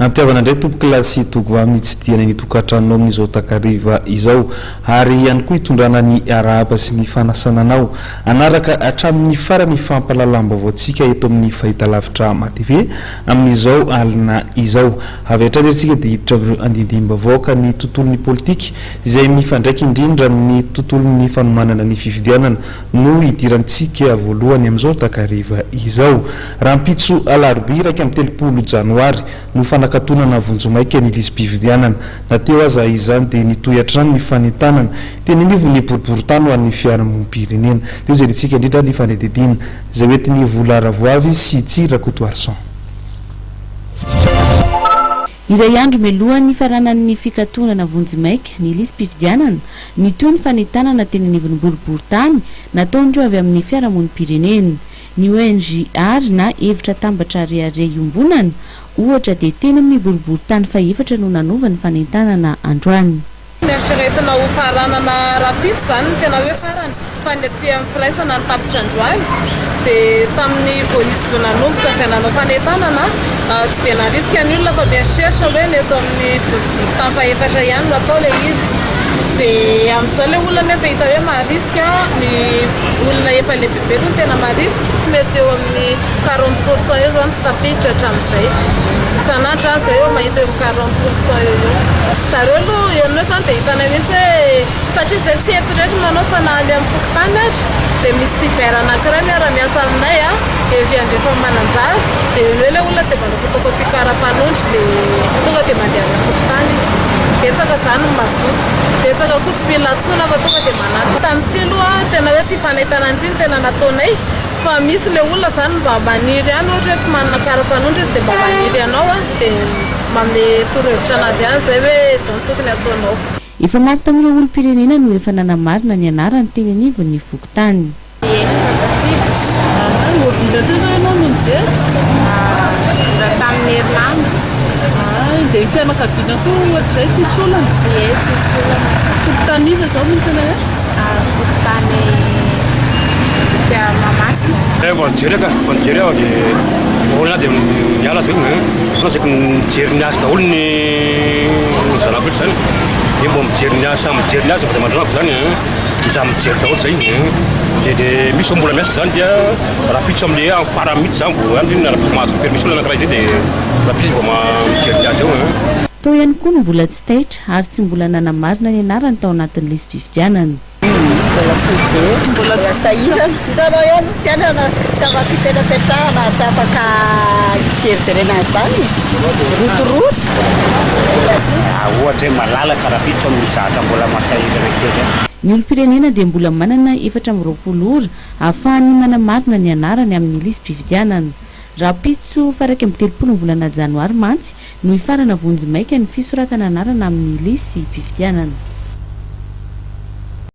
Ampitiavana indray tompokolahy sy togo amin'ny hitsidihana ny tokantranonao amin'izao takariva izao ary ihany koa hitondrana ny arahaba sy ny fanasana anao hanaraka hatramin'ny farany fampahalalam-baovaontsika eto amin'ny fahitalavitra MATV amin'izao alina izao. Avy hatrany ary isika dia hiditra amin'ireo andindinim-baovao ka ny tontolon'ny politika izay mifandraika indrindra amin'ny tontolon'ny fanomanana ny fifidianana no hidirantsika voalohany amin'izao takariva izao. Rahampitso alarobia 31 janoary no fanakatonana vonjimaika ny lisi-pifidianana. Na teo aza izany dia nitohy hatrany ny fanentanana teny anivon'ny boriborintany ho an'ny fiarahamonim-pirenena. Teo izay rentsika indrindra ny fanadihadiana izay hoentin'i Vola Ravoavy sy Tsiry Rakotoarison. Iray andro mialohan'ny nifaranan'ny fikatonana vonjimaika ny lisi-pifidianana, nitohy ny fanentanana teny anivon'ny boriborintany nataon'ireo avy amin'ny fiarahamonim-pirenena. Ny ONG Ary na Hevitra Tambatra Rehareha Iombonana, ohatra, dia teny amin'ny boriborintany fahefatra no nanova ny fanentanana androany. Ny eritreretina ho faranana rahampitso izany no tena hoe farany fa ny aty amin'ny firaisana ny tapitra androany dia tamin'ny vao nisy vao nanomboka izay nanao fanentanana tsy dia narisika ny olona fa mieritreritra hoe ny eto amin'ny boriborintany fahefatra ihany no atao ilay izy dia amin'izao ilay olona nefa hita hoe marisika ny olona efa Be no tena marisika, mety eo amin'ny quarante pour cent eo zao no tsy tafiditra hatramin'izay. Isan'andro zany zay eo mahita eo amin'ny quarante pour cent eo eo. Zareo aloha eo aminay zany dia hitanay mihitsy hoe satria zay tsy eto irery no manao fa na any amin'ny fokontany ary dia misy cyber anankiray miara-miasa aminay a, ery andrefan'i Mananjary dia eo no eo ilay olona dia manao photocopie kara-panondro dia tonga dia mandeha any amin'ny fokontany izy. Betsaka zany ny mazoto, betsaka koa tsy mila antsoina fa tonga dia manatona. Tamin'ity aloha tena hoe ity fanentanana ity no tena nataonay fa misy ilay olona izany mba maniry ihany ohatra hoe tsy manana kara-panondro izy dia mba maniry hanao dia manome torohevitra anazy ihany izay hoe izao no tokony hataonao. Efa maro tamin'ireo olom-pirenena no efa nanamarina ny anarany teny anivon'ny fokontany. Ie, tafiditra. Ah, oviana teo izao ianao no nijery? Ah, tamin'ny herinandro. Ah, dia ny fianakaviana koa ohatr'izay tsisy olana? Ie, tsisy olana. Fokontany iza izao no misy anay ato? Ah, fokontany etsy Mahamasina. Eh, vao nijery aho ka, vao nijery aho dia olona dia miala zay. Anao zay mijery ny asa daholo ny zanako rehetra zany. Dia mbo mijery ny asa, mijery ny azy vao dia mandranako zany. Izaho mijery daholo zay dia dia misy mbola miasa zany dia rahampitso amle amin'ny farany mihitsy zany vao any na rahampitso mahazo permission anankiray zay dia rahampitso vao mijery ny azy eo. Tao ihany koa no mbola tsy taitra ary tsy mbola nanamarina ny anarany tao anatin'ny lisi-pifidianana. Mbola tsy mijery, mbola sahirana. Hitanao ihany ny fiainana, tsy afaka hipetrapetrahana, tsy afaka hijerijerena an'izany e. Rotoroto. Ohatra hoe malalaka rahampitso amin'ny zahatra mbola mahasahirana kely ahy. Ny olom-pirenena dia mbola manana 24 ora ahafahany manamarina ny anarany amin'ny lisi-pifidianana. Rahampitso faha 31 ny volana janoary mantsy no hifarana vonjimaika ny fisoratana anarana amin'ny lisi-pifidianana.